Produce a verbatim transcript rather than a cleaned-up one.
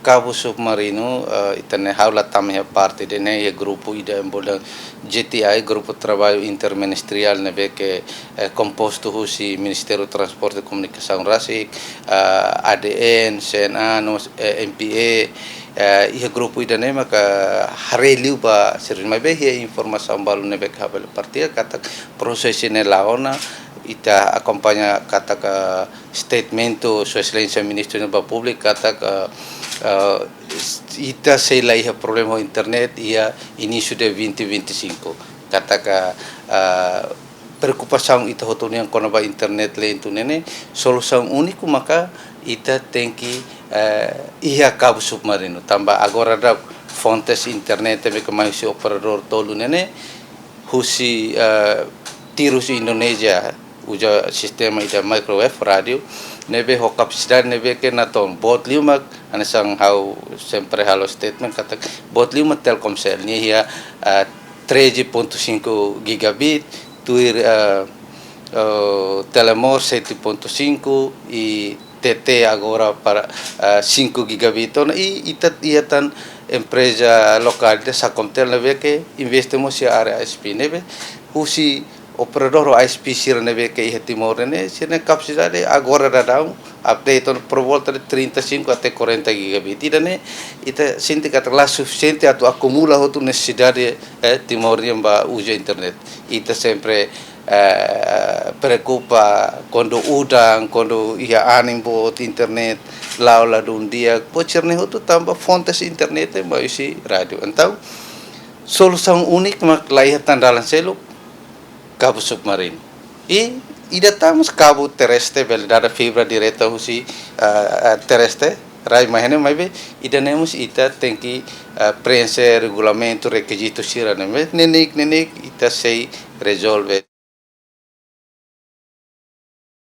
Kabu submarinu, eh, ita ne'e ha'u la tama iha parte ida-ne'e, iha grupu ida envolve G T I, Grupu Traballu Interministeriál ne'ebé ke, eh, kompostu husi Ministériu Transporte Komunikasaun rasik, eh, A D N, C N A, no, eh, M P A, eh, iha grupu ida-ne'e maka haree liu ba servisu, maibé iha informasaun balu ne'ebé ke ha'u bele partilha katak prosesu ne'e la'o ona, ita akompaña katak, eh, statement Sua Exelénsia Ministru ba públiku katak, eh, eh, ita sei la iha problema ho internet iha inísiu de vinte vinte e cinco. Katak, eh, preokupasaun ita hotu nian kona-ba internet lentu ne'e ne'e, solusaun úniku maka ita tenke, eh, iha kabu submarinu. Tanba agora daudaun fontes internet ne'ebé ke mai husi operadór tolu ne'e ne'e, husi, eh, tiru husi Indonézia, uza sistema ida microwave rádiu, ne'ebé ho kapasidade ne'ebé ke natoon, boot liu mak, hanesan ha'u sempre halo statement katak, boot liu mak Telkomcel, nia iha, eh, treze ponto cinco gigabit, tuir, eh, eh, Telemor sete ponto cinco i T T agora para, eh, cinco gigabit. Ona i, i ita iha tan empreza lokál ida Sacomtel ne'ebé ke investe mós iha área I S P ne'ebé husi operadór I S P sira ne'ebé ke iha Timor ne'e, sira-nia kapasidade agora daudaun update ona por volta de trinta e cinco até quarenta gigabit. Ida-ne'e ita sente katak la sufisiente atu akumula hotu nesesidade, eh, Timor nian ba uza internet. Ita sempre, eh, preokupa kuandu udan, kuandu iha anin boot, internet la'o ladún di'ak, buat sira-ne'e hotu tanba fontes internet ne'e mai husi rádiu. Entaun, solusaun úniku mak la iha tan dalan seluk, kabu submarinu. I ida tan mós kabu terrestre, bele dada fibra direta husi, eh, eh, terrestre, rai mai iha ne'e, maibé ida-ne'e mós ita tenke, eh, preenxe regulamentu, rekizitu sira-ne'e, maibé neineik, neineik ita sei rezolve.